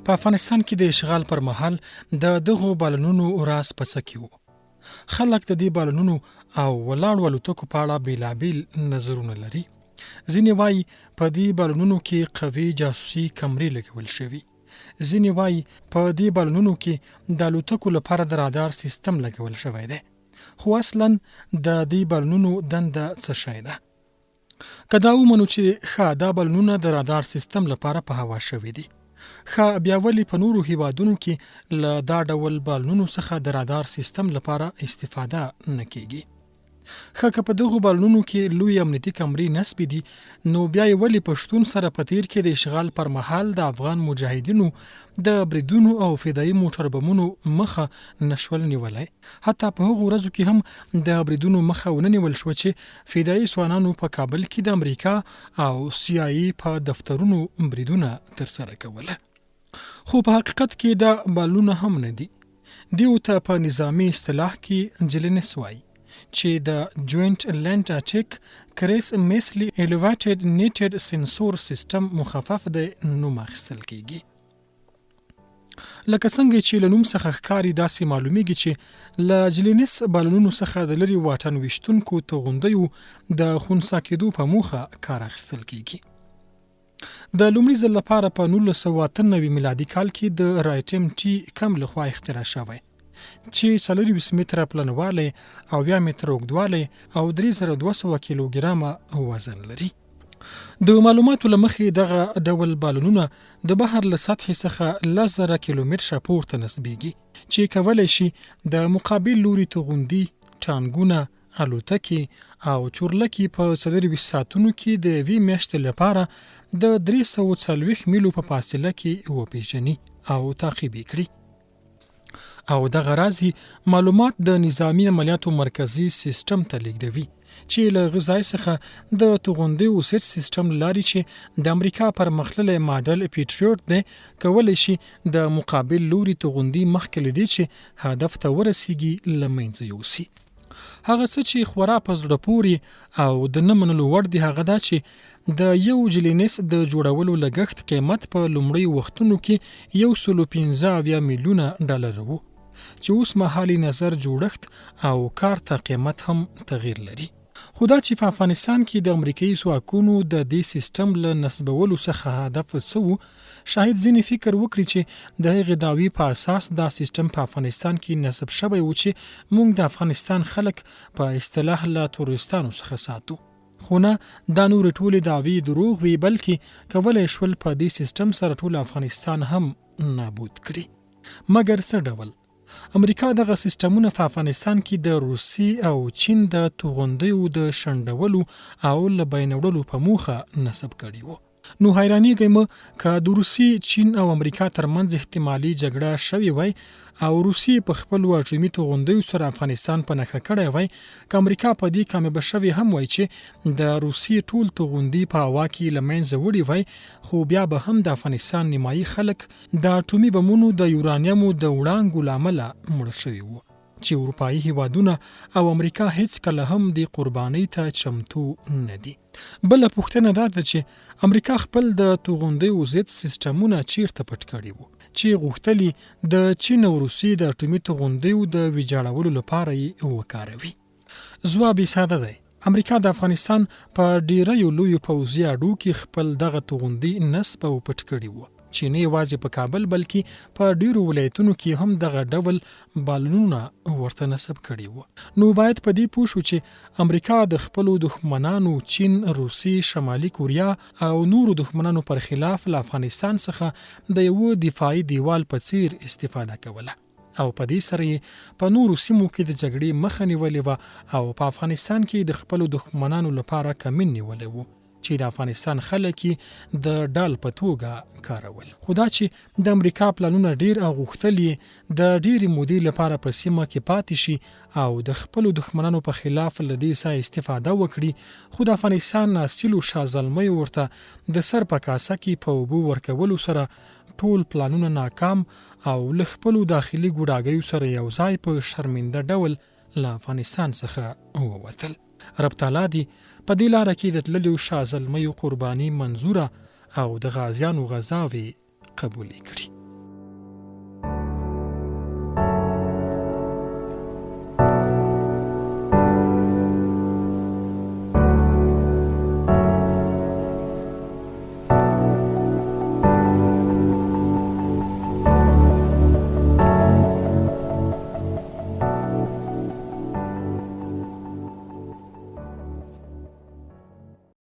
په افغانستان کې د اشغال پر مهال د دغو بالونونو راز په څه کې و؟ خلک د دې بالونونو او ولاړو الوتکو په اړه بېلابېل نظرونه لري. ځینې وايي په دې بالونونو کې قوي جاسوسي کمرې لګول شوي. ځینې وايي په دې بالونونو کې د الوتکو لپاره د رادار سیستم لګول شوی دی. خو اصلا د دې بالونونو دنده څه شی ده؟ که دا ومنو چې ښه دا بالونونه د رادار سیستم لپاره په هوا شوي دي، ښه بیا ولې په نورو هیوادونو کې له دا ډول بالونونو څخه د رادار سیستم لپاره استفاده نه کیږي؟ ښه که په دغو بالونونو کې لوی امنیتي کمرې نصبې دي نو بیا یې ولې په شتون سره په تیر کې د اشغال پر مهال د افغان مجاهدینو د بریدونو او فدایي موټر بمونو مخه نشول نیولای؟ حتی په هغو ورځو کې هم د بریدونو مخه ونه نیول شوه چې فدایي ځوانانو په کابل کې د امریکا او سي آی ای په دفترونو بریدونه ترسره کول. خو په حقیقت کې دا بالونه هم نه دي. دیو ته په نظامي اصطلاح کې جلینس وایي چې د جوینټ لینډ اټیک کریس میسلی ایلیویټډ نیټډ سنسور سیستم مخفف دی نوم اخیستل کیږي. لکه څنګه چې له نوم څخه ښکاري داسې معلومیږي چې له جلینس بالونونو څخه د لرې واټن ویشتونکو توغندیو د خنثا کېدو په موخه کار اخیستل کیږي. د لومړي ځل لپاره په 1998 میلادي کال کې د رایټم ټي کم لخوا اختراع شوی چې 24 متره پلنوالی او یا متره اوږدوالی او 3200 کیلوګرامه وزن لري. د معلوماتو له مخې دغه ډول بالونونه د بحر له سطحې څخه 10,000 کیلومتره پورته نصبیږي چې کولی شي د مقابل لوري توغندي، ټانګونه، الوتکې او چورلکې په 24 ساعتونو کې د یوې میاشتې لپاره د 340 میلو په فاصله کې وپیژني او تعقیب یې کړي. او دغه راز یې معلومات د نظامي عملیاتو مرکزي سیستم ته لیږدوي چې له هغه ځای څخه د توغندیو سیټ سیستم له لارې چې د امریکا پرمختللی ماډل پیټریوټ دی کولی شي د مقابل لوري توغندي مخکې له دې چې هدف ته ورسیږي له منځه یوسي. هغه څه چې خورا په زړه پورې او د نه منلو وړ دي هغه دا چې د یو جلینس د جوړولو لګښت قیمت په لومړیو وختونو کې 175 میلیونه ډالر وو چې اوس مهال یې نظر جوړښت او کار ته قیمت هم تغیر لري. خو دا چې په افغانستان کې د امریکایي ځواکونو د دې سیستم له نصبولو څخه هدف څه وو، شاید ځینې فکر وکړي چې د هغې دعوې په اساس دا سیستم په افغانستان کې نصب شوی و چې موږ د افغانستان خلک په اصطلاح له تروریستانو څخه ساتو. خو نه، دا نورې ټولې دعوې دروغ وې، بلکې کولای شول په دې سیستم سره ټول افغانستان هم نابود کړي. مګر څه ډول؟ امریکا دغه سیستمونه په افغانستان کې د روسیې او چین د توغندیو د شنډولو او له بینه وړلو په موخه نصب کړي وو. نو حیرانیږئ مه که د روسیې، چین او امریکا ترمنځ احتمالي جګړه شوې وای او روسیې په خپلو اټومي توغندیو سره افغانستان په نښه کړی وای، که امریکا په دې کامیابه شوې هم وای چې د روسیې ټول توغندي په هوا کې له منځه وړي وای، خو بیا به هم د افغانستان نیمایي خلک د اټومي بمونو د یورانیمو د وړانګو له امله مړه شوي وو چې اروپایي هیوادونه او امریکا هیڅکله هم دې قربانۍ ته چمتو نه دي. بله پوښتنه دا ده چې امریکا خپل د توغندیو ضد سیسټمونه چیرته پټ کړي وو چې غوښتل یې د چین او روسیې د اټومي توغندیو د ویجاړولو لپاره یې وکاروي؟ ځواب یې ساده دی، امریکا د افغانستان په ډیریو لویو پوځي اډو کې خپل دغه توغندي نصب او پټ کړي وو چې نه یوازې په کابل بلکې په ډیرو ولایتونو کې هم دغه ډول بالونونه ورته نصب کړي وو. نو باید په دې پوه شو چې امریکا د خپلو دښمنانو چین، روسیې، شمالي کوریا او نورو دښمنانو پر خلاف له افغانستان څخه د یوه دفاعي دیوال په څیر استفاده کوله او په دې سره یې په نورو سیمو کې د جګړې مخه نیولې وه او په افغانستان کې د خپلو دښمنانو لپاره کمین نیولی و. چې د افغانستان خلک یې د ډال په توګه کارول. خو دا چې د امریکا پلانونه ډیر او غوښتل یې د ډیرې مودې لپاره په سیمه کې پاتې شي او د خپلو دښمنانو په خلاف له دې ځایه استفاده وکړي، خو د افغانستان اصیلو شاه زلمیو ورته د سر په کاسه کې په اوبو ورکولو سره ټول پلانونه ناکام او له خپلو داخلي ګوډاګیو سره یو ځای په شرمنده ډول له افغانستان څخه ووتل. رب تعالی دي په دې لاره کې د تللیو شاه زلمیو قرباني منظوره او د غازیانو غزاوې قبولې کړي.